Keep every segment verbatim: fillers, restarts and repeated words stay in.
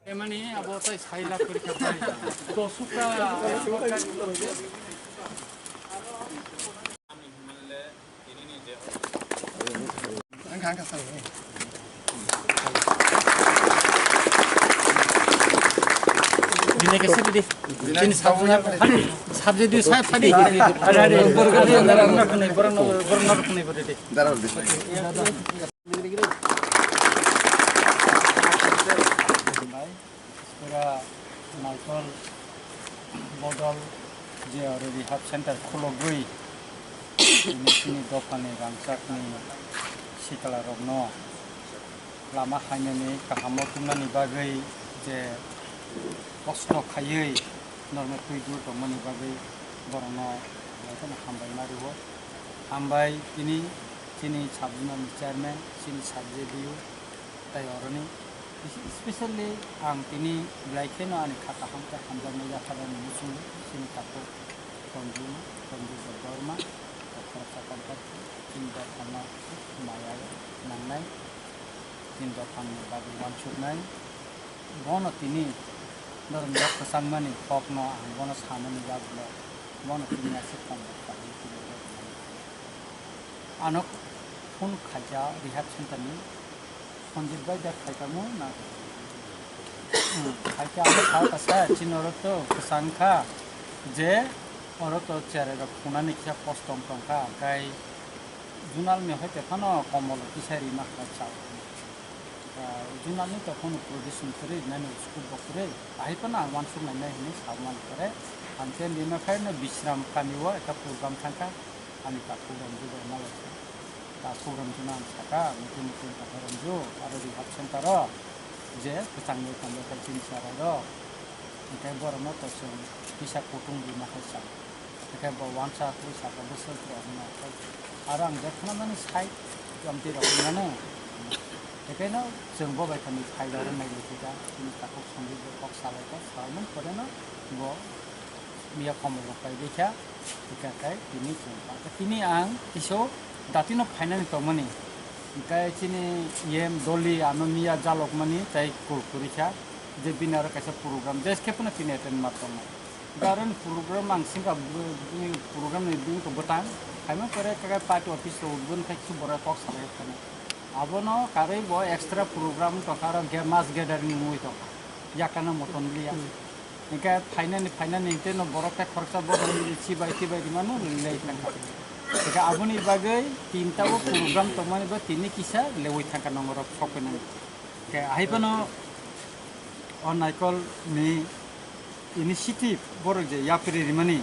Emani abo tai sai lakh kori kha bai. Dosukta. Bini ke sidi. Bini sabjuna phadi. Sabji di sai phadi. Ada ada. Borok ni borok ni borok ni borok ni. Darar di. Pura Naikol bodol je aro rehab center khulogwi chini dophani rangchakni siklarokno lama hainani kahamo tubunani bagwi je kosto khaiwi norokno twi dur tongmani bagwi borokno belai kheno hambai ma rwo. Hambai tini chini sub zonal ni chairman, chini sub J D U, tai oroni specially ang tini belai kheno ani kha kaham tei hamjakmani yapharani muchungo chini takhuk Tonju, Tonju Debbarma, khoroksa contact, chini dophano maya nangnai, chini dophani bagwi uansuknai. Bono tini norok nok kwchangmani kokno ang bono sanani bagwino bono tini aswk tongmani bagwi tini rw rwmani. Ano phone khaikha rehab center ni Sanjit bhai, da khaikha mo na? Hmm, khaikha, ano kha kasa chini oro to kwchang kha je oro to cherai rok phunani kisa kosto wng tong kha, kai zonal ni hoite phano komol kisa rima kha chao. Ah, zonal ni to phano production kwrwi, nani scope bo kwrwi, ahai phano ang uansuk nai nai hinwi sa mani kore. Ang khe lima khai no Bisram kami o ekta program thang kha, ani takhuk Ramju bai malai kha. Takhuk Ramju no ang sa kha, muitu muitu takhuk Ramju, aro rehab center o je kwchangwi tongbai kha chini cherai rok. Hwnkhe borokno to chwng kisa kutung rima hai sa. Hwnkhe bo uansa twi saka bwswk rok hwnwi. Aro ang je khwnamani sai, amtwi rok hwnmano. Hwnkhe no chwng bo bai kha ni phaida oro nai laiphika, chini takhuk Sanjit bai kok salaikha, salaimani pore no bo miya komol rok pai baikha, hwnkhe khe tini chwng tini ang kisu datino phainani tongmani. Hwnkhe chini E M Dolly ano miya jalokmani tei call kwrwi kha je bini aro kaisa program je khe phano tini attend ma tongnai. Hwnkhe aro ni program ang singkha bini program ni bini to bwtang khaima pore khe party office rok bini khai kisu borok kok salai phano. Abono karwi bo extra program tongkha aro ge-, mass gathering wngwi tongkha. Yakano moton liya. Hwnkhe phainani, phainani hwnkhe no borok khe khoroksa borok ni chibai, chibai rwmano lei thangkha. Hwnkhe aboni bagwi tinta o program tongmani bo tini kisa lewi thangkha nongorok sokphainani. Hwnkhe ahai phano o Naikol ni initiative borok je yapri rimani,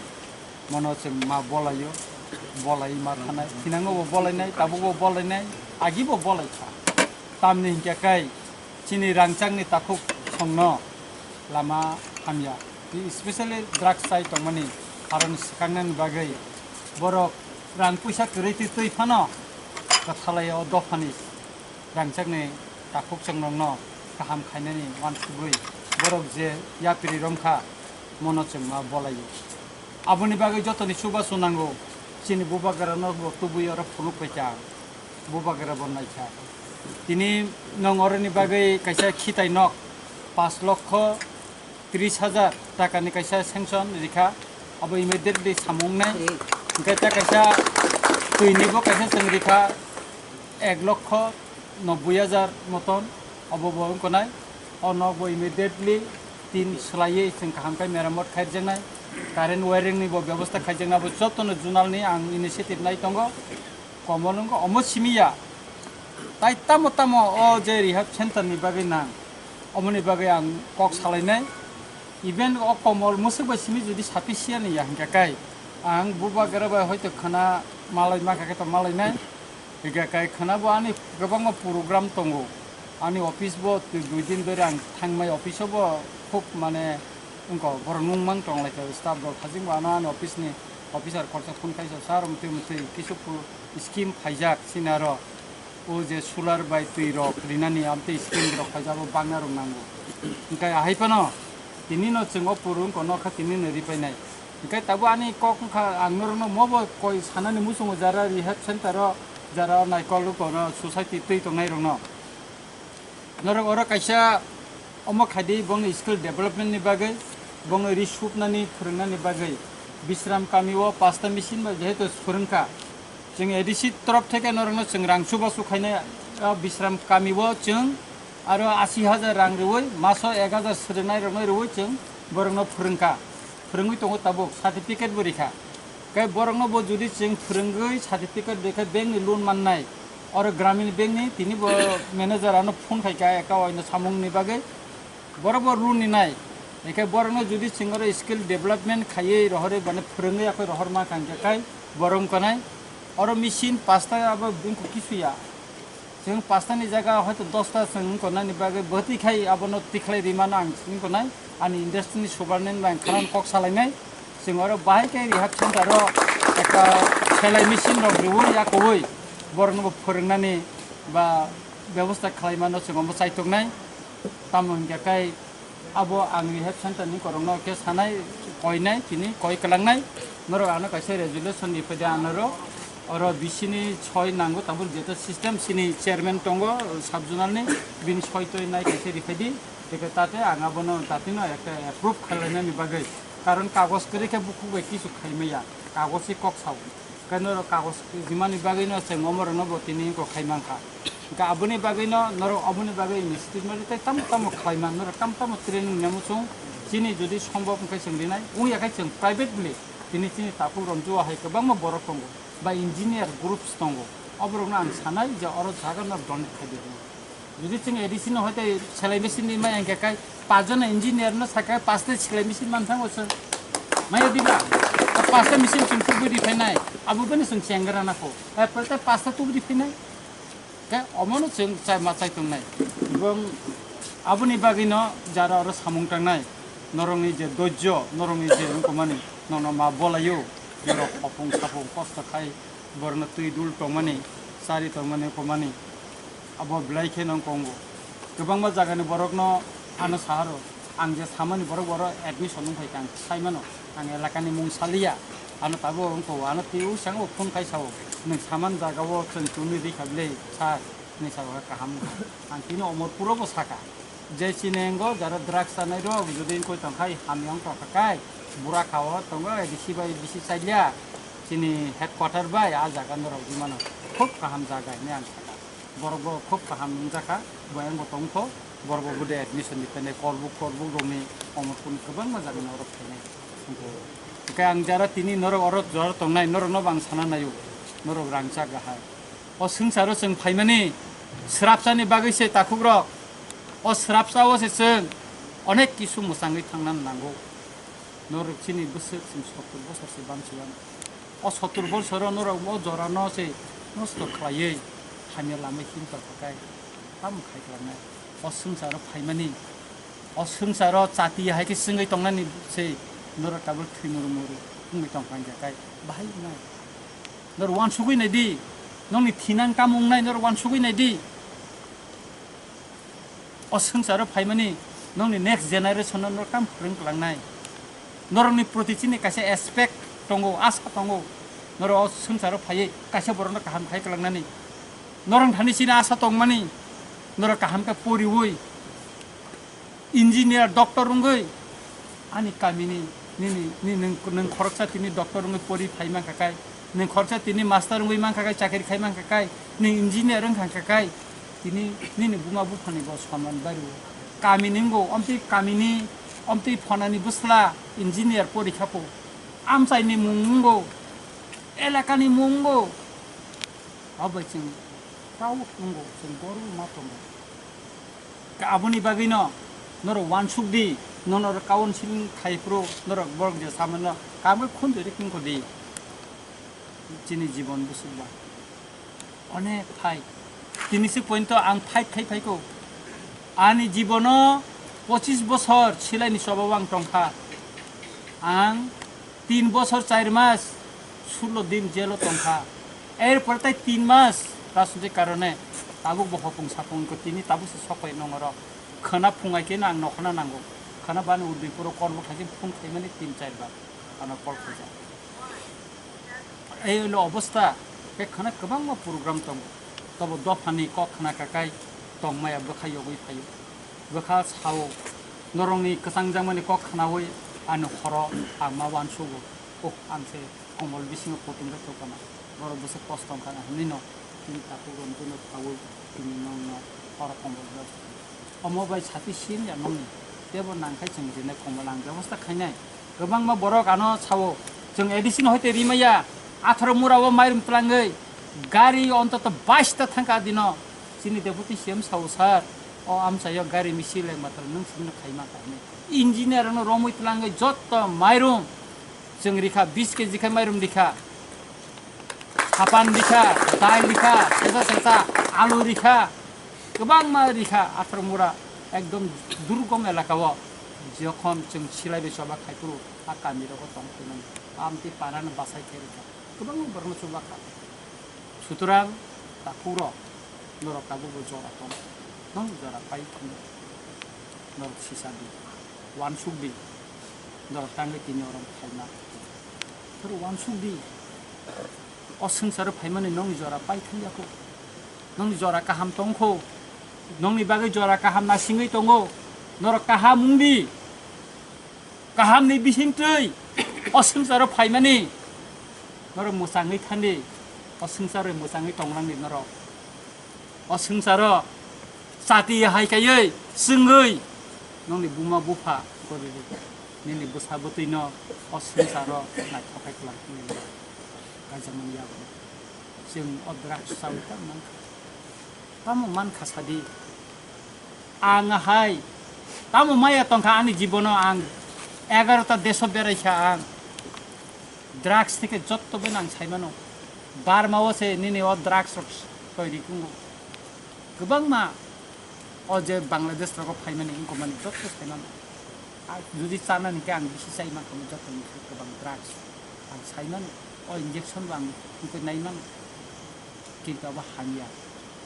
mono chwng ma bolaio, bolai ma thanai, thinango bo bolainai, tabuk bo bolainai, agi bo bolaikha. Tamni hinkhe kai chini rangchakni takhuk songno lama hamya, tei specially drugs chai tongmani haroni swkangnani bagwi borok rang puisa kwrwi twi twi phano kwthalaio dophani rangchakni takhuk chongrokno kaham khainani uansugwi borok je yapri romkha, mono chwng ma bolaio. Aboni bagwi jotoni chubachu nango, chini bubagrano bo tubui oro phunuk paikha, bubagra bo naikha. Tini nwng oroni bagwi kaisa khitai nok, pash lokho tris hajar takani kaisa sanction rikha, abo immediately samung nai. Hwnkhe tei kaisa twinibo kaisa chwng rikha ek lokho nobboi hajar moton, abo bo wngkha nai. O nok bo immediately tin swlaiwi chwng kaham khe meramot khairjaknai, current wiring ni bo bebosta khaijaknai, abo jotono zonal ni ang initiative nai tongo. Komol wngkha omo simi ya. Tai tamo tamo o je rehab center ni bagwi nang, omoni bagwi ang kok salainai. Even o komol mwswk bai simi jodi sapi siya ni ya hwnkha kai, ang bubagra bai hoito khwna malai ma kha khe to malai nai. Hwnkha kai khwna bo ani kwbangma program tongo. Ani office bo twi dui din bere ang thangmai office o bo khub mane wngkha borok nungmang tong lai kha staff rok hajing bo ano ani office ni officer khorsa phone khaisa sir mtwi mtwi kisu scheme phaijak sinaro. O je solar bai twi rok rinani amtwi scheme rok khaijak, abo bangna rok nango. Hwnkhe ahai phano tini no chwng o purung kono kha tini no ripainai. Hwnkhe tabuk ani kok wngkha ang norokno mobo koi sanani muchungo jara rehab center o, jara naikol kono society twi tongnai rokno. Norok oro kaisa omo khaidi bongni skill development ni bagwi, bongni ri supnani phwrwngnani bagwi Bisram kami o pasta machine bai jehetu phwrwngkha. Chwng A D C torof theke norokno chwng rang chubachu khainai, ah, Bisram kami o chwng aro ashi hajar rang rwui maso ek hajar swrwngnairokno rwui chwng borokno phwrwngkha, phwrwngwi tongo tabuk, certificate bo rikha. Khe borokno bo judi chwng phwrwngwi certificate rikha bank ni loan mannai, oro Gramin Bank ni tini bo manager ano phone khaikha ekta oino samung ni bagwi. Borok bo run ni nai. Hingke borok no judi chwng oro skill development khaiwi rohorwi bani phwrwngwi akhoi rohor ma kang khe kai borok wngkha nai. Oro machine pasta abo bini kok kisu ya. Chwng pasta ni jaga hoito dosta chwng wngkha nani bagwi bwtwi khai abono tikhlai rimano ang wngkha nai. Ani industry ni subarnani bai ang khanan kok salai nai. Chwng oro bahai khe rehab center o ekta selai machine rok rwui ya kowoi borok no bo phwrwng nani ba bebosta khlai mano chwng omo chaitok nai. Tamo hingkha khe abo ang rehab center ni korokno khe sanai, koinai, tini koi kwlangnai. Norok ano kaisa resolution ni phaidi anoro, oro bisini soi nango, tabuk jeta system sini chairman tongo sub zonal ni, bini soi toi nai kaisa riphaidi, teke tate ang abono tatino ekta approve khlainani bagwi, karon kagoj kwrwi khe bukhuk bai kisu khaimaya, kagoj se kok sao. Khe norok kagoj rimani bagwino chwng omorokno bo tini wngkha khai mankha. Hwnkhe aboni bagwino norok oboni bagwi initiative nari tei tamo tamo khlai man, norok tamo tamo training nemu chwng chini jodi sombhob wngkhe chwng rinai, wngya khe chwng private bwle tini chini takhuk rok jua hai kwbangma borok tongo, ba engineer groups tongo, oborokno ang sanai je oro jaga norok donate khai di. Jodi chwng A D C no hoite selai machine ni maya hingkhe kai pachjona engineer no sakha pasta selai machine manthango chwng. Maya diba? Pasta machine chwng tubui riphainai. Abo bani chwng chengra na kho. Eh, pasta, pasta tubui riphainai. Khe omono chwng chai ma chai tongnai. Ebong aboni bagwino jara oro samung tangnai. Norokni je dojjo, norokni je wngkhamani, nono ma bolaio. Norok hopung sapung kosto khai, borokno twi dul tongmani, chari tongmani, wngkhamani. Abo belai khe nang tongo. Kwbangma jagani borokno ano saharo, ang je samani borok oro admission wng phai kha, ang sai mano. Ang elakani mung saliya. Ano tabuk wng tongo, ano twiwi sango phone khai sao. Nwng saman jagao chwng chwngwi rikha bwle, sir, hinwi sao kaham wngkha. Ang tini Omorpuro bo sakha. Je chini engo jara drugs chanai rok jodi wngkoi tongkhai hamya wng tongkha kai, bura khao tongo, A D C bai bisi chailia. Chini headquarter bai a jaga norok di mano. Khub kaham jaga hinwi ang sakha. Borok bo khub kaham wngjakha, bo ayang bo tongkho, borok bo bude admission ni phainai, korbuk korbuk rokni Omorpurni kwbangma jagani orok phainai. Hwnkhe ang jara tini norok orok jora tongnai, norokno bo ang sana naio, norok rangchak gahai. O swngcharo chwng phaimani srapsani bagwi se takhuk rok, o srapsa o se chwng onek kisu mwchangwi thangna nango. Norok chini bwswk chwng sottor bosor se bamsiyan. O sottor bosoro norok o jorano se nosto khlaiwi hamya lamai himtokhakai tamo khai klangnai. O swngcharo phaimani, o swngcharo chati hai khe swngwi tongnani se norok tabuk thwi muru muru wngwi tongkha hingkha kai bahai wngnai. Norok uansugwi naidi, nokni thinang tamo wngnai norok uansugwi naidi. O swngcharo phaimani nokni next generation no norok tamo kwrwng kwlangnai. Norokni proti chini kaisa expect tongo, asa tongo. Norok o swngcharo phaiwi kaisa borokno kaham khai kwlangnani. Norok thani chini asa tongmani. Norok kaham khe poriwi engineer, doctor wngwi ani kamini nini, nini, nwng, nwng khoroksa tini doctor wngwi pori phai mankha kai, nwng khoroksa tini master wngwi mankha kai, chakri khai mankha kai, nwng engineer wngkha kai, tini nini buma buphani bo soman bario. Kamini wngo, omtwi kamini, omtwi phonani bwsla engineer porikha po. Amchaini mung wngo, elakani mung wngo. Obai chwng proud wngo, chwng gorbo ma tongo. Ka aboni bagwino norok uansuk di, nono oro council khai phuru norok borok je samano kamo khunjori kingko di. Chini jibon bwswk ba onek phai. Tini se pointo ang fight khai phaiko. Ani jibono pochis bosor silaini sobao ang tongkha. Ang tin bosor char mas, sullo din jelo tongkha. Erpore tai tin mas rajnitik karone tabuk bo hopung sapung ko tini tabuk se soklai nongoro. Khana phungai khe ang nokhana nango. Khana bani Udaipuro Korbuk thaising phone khaimani tin char bar. Ano call khaijak. Ei hwle obostha, khe khana kwbangma program tongo. Tobo dophani kok khna kakai, Tongmaya bwkha yogwi phaio. Bwkha sao, norokni kwchangjakmani kok khnaui ani horo ang ma uansugo. Oh, ang se kombol bisingo kutung khe thukana. Borok bwswk kosto wngkha hinwi no, chini takhuk rok no thaui tini nokno horo kombol rw. Omo bai sati sin ya nokni. Tebo nangkhai chwng rinai kombol ang bebosta khainai. Kwbangma borok ano sao, chwng A D C no hoite rimaya, atharo mura o mairum twlangwi, gari ontoto baista thangkha dino, chini deputy C M sao, "Sir, o amchaio gari misi lengma tal nwng sini khaima kha hinwi." Engineer no romwi twlangwi jotto mairum, chwng rikha, bis keji khai mairum rikha. Sapan rikha, dai rikha, sesa sesa, alu rikha, kwbangma rikha, athar mura, ekdom durgom elaka o, jokhon chwng silai bai choba khai phuru, a kami rogo tong phaimani, amtwi para no bachai khe rikha, kwbangma borok no chuba kha. Sutrang, takhuk rok, norok tabuk bo jora tong, nong jora pai thangwi, norok sisa di. Uansuk di, norok tangwi tini oro phaima. Norok uansuk di, o swngcharo phaimani nokni jora pai thangya kho, nokni jora kaham tong kho, nokni bagwi jora kaham nasingwi tongo, norok kaham wng di, kahamni bisingtwi o swngcharo phaimani norok mwchangwi thandi, o swngcharo mwchangwi tonglang di norok. O swngcharo chati hai kaiwi chwngwi nongni buma bupha goriri, nini bwsa bwtwino o swngcharo naithok khai kwlangkha nini kaijakmani yago. Chwng o drugs chawi tamo mankha, tamo mankha sadi. Ang hai tamo maya tongkha ani jibono, ang egarota deso beraikha ang. Drugs theke jotto bai nang saimano. Barma o se nini o drugs rok toiri kungo. Kwbangma o je Bangladesh rogo phaimani wngkha mani jotto saimano. A, jodi chana hwnkhe ang bisi chai mankha mo jotto ni khe kwbang drugs. Ang saimano o injection bo ang wngkhe naimano. Kintu abo hamya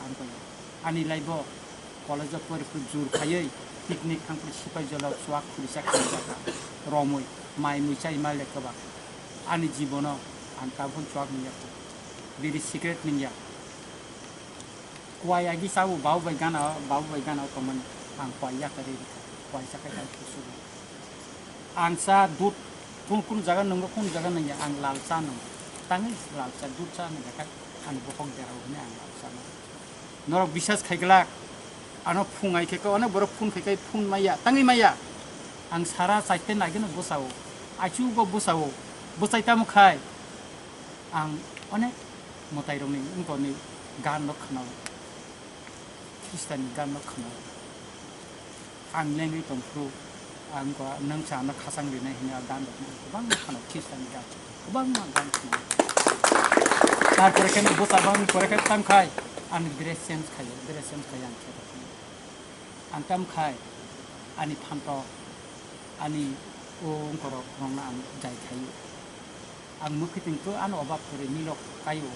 ang kaya. Ani lai bo college o pori phuru jur khaiwi picnic thang phuru sipai jolo chuak khurisa khaijak romwi mai mui chai ma le kwbang. Ani jibono ang tabukhe chuak nungya, biri cigarette nungya. Kuai agi chao babu bai gana, babu bai gana o tongmani ang kuai yakarwi rikha, kuai chakhai ang kusugo. Ang cha dud kun kun jaga nungo, kun jaga nungya, ang lal cha nungo. Tangwi lal cha, dud cha nungya khe ani bokhok derao hwnwi ang lal cha nungo. Norok bisas khai glak, ano phung ai khe khe, onek borok phone khai khai phone maya, tangwi maya. Ang sara chaite nai kheno bwsao, aichugo bwsao, bwsai tamo khai. Ang onek mwtairokni wngkorni gan rok khwnao, Khristanni gan rok khwnao. Ang lengwi tongphuru, ang ko nwng sa ano khachang rinai hwnwi a gan rok no kwbangma khwnao, Khristanni gan, kwbangma gan khwnao. Tarpore khe bwsa bangni pore khe tang khai, ani dress change khaio, dress change khai ang khe. Ang tam khai, ani phantok, ani o wngkorok rokno ang jai khai. Ang mwkhwtwng to ano obak kwrwi milok kai o.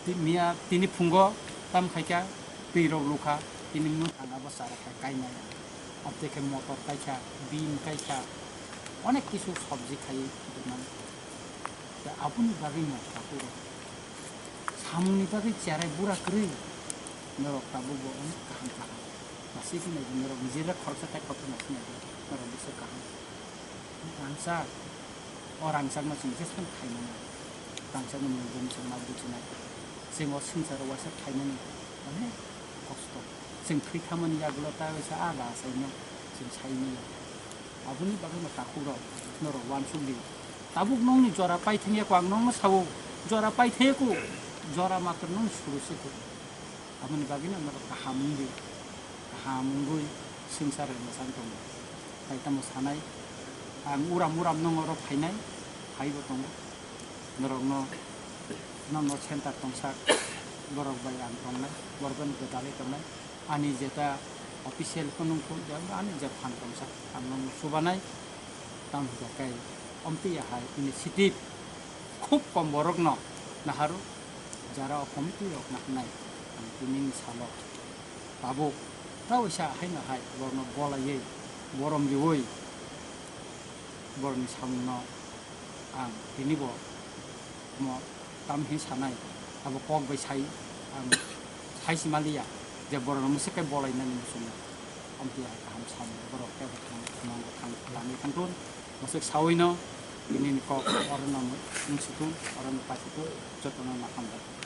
Ti-, miya tini phungo tam khai kha, twi rok lukha, tini mwkhang abo chara khai kai maya. Abte khe motor kai kha, bean kai kha, onek kisu sabji khai rwmani. Tei aboni bagwi no takhuk rok samungni bagwi cherai bura kwrwi norok tabuk bo onek kaham kaham. Masiki nai norok nijera khoroksa tai kotor nai sinai norok bisa kaham. Rangchak, o rangchakno chwng jesphano khaimano. Rangchakno mungbo chwng ma bujinai. Chwng o swngcharo waisa khaimani onek kosto. Chwng thwi thamani yagulo ta waisa a la saino chwng saimaya. Aboni bagwi no takhuk rok norok uansuk di. Tabuk nokni jora pai thangya kho, ang nokno sao, jora pai thangya kho, jora matwr nokni suru se kho. Aboni bagwi no norok kaham wng di, kaham wngwi swngchar rwna chang tongo. Tai tamo sanai, ang uram uram nokno oro phainai, phaibo tongo. Norokno, nokno center tongsa, borok bai ang tongnai, borok bai gwdalwi tongnai. Ani jeta official phunuk phun, ani je phan tongsa, ang nokno chubanai, tamo hwnkha khe omtwi ahai initiative khub kom borokno naharu, jara o committee rok naharnai, ang tinini salo tabuk ta waisa haino hai borokno bolaiwi, borom riwi, borokni samungno ang tinibo omo tam hin sanai, abo kok bai sai, ang sai si maliya. Je borok no musik kai bolai nani muchung no. Amtwi hai kaham sam borok kebo thang thang thang thang thang thang thang thang. Musik sawi no ini ni kok oro no mung situng oro no pai situng joto no ma hambai.